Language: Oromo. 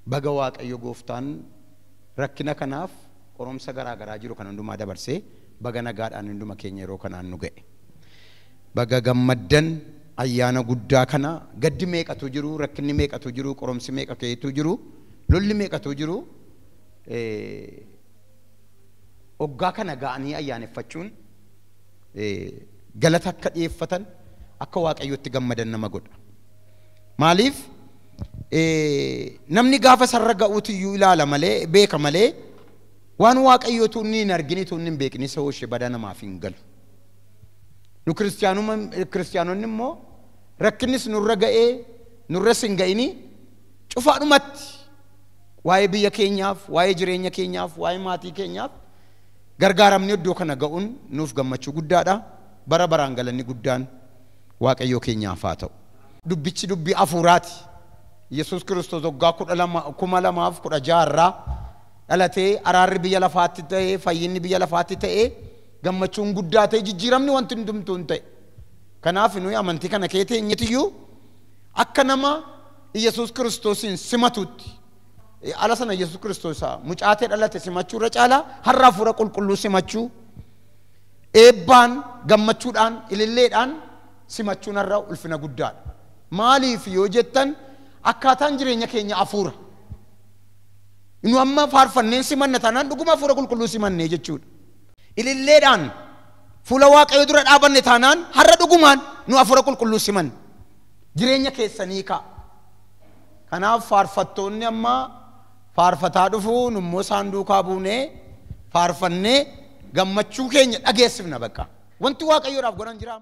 Baga Waaqayyo gooftaan rakkina kanaaf qoromsa garaa garaa jiru kan hundumaa dabarsee baga nagaadhaan hunduma keenya yeroo kanaan nu ga'e. Baga gammaddan ayyaana guddaa kana gaddi meeqatu jiru, rakkinni meeqatu jiru, qoromsi meeqa keetu jiru, lolli meeqatu jiru, hoggaa kana ga'anii ayyaaneffachuun galata akka dhiyeeffatan akka Waaqayyotti gammadan nama godha. Maaliif namni gaafa sarara ga'uutu iyyuu ilaala malee beeka malee waan Waaqayyootu inni hin arginitu inni hin beekni isa hooshe badaa namaaf hin galu. Nu kiristaanonni immoo rakkinnis nurra ga'ee nurras hin ga'ini cufaadhumatti waa'ee biyya keenyaaf, waa'ee jireenya keenyaaf, waa'ee maatii keenyaaf gargaaramni iddoo kana ga'uun nuuf gammachuu guddaadha. Bara baraan galanni guddaan Waaqayyoo keenyaaf haa ta'u. Dubbichi dubbii hafuuraati. Yesuus Kiristoos waggaa 2016 irraa dhalatee araarri biyya lafaatti ta'ee, fayyinni biyya lafaatti ta'ee, gammachuun guddaa ta'e, jijjiiramni wanti hundumtuu hin ta'e. Kanaaf nuyi amantii kana kee teenyetiyyuu akka nama Yesuus Kiristoosiin simatutti ala sana Yesuus Kiristoos mucaatee dhalate simachuu irra caalaa har'a hafuura qulqulluu simachuu eebbaan gammachuudhaan ililleedhaan simachuun har'a ulfina guddaadha. Maaliif yoo jettan akkaataan jireenya keenya hafuura. Nu amma faarfanneen simanna taanaan dhuguma hafuura qulqulluu simannee jechuudha. Ililleedhaan fuula Waaqayyoo dura dhaabanne taanaan har'a dhugumaan nu hafuura qulqulluu simanne. Jireenya keessanii ka'a. Kanaaf faarfattoonni amma faarfataa dhufuun immoo isaan duukaa buunee faarfannee gammachuu keenya dhageessifna bakka. Wanti Waaqayyoodhaaf godhan jira.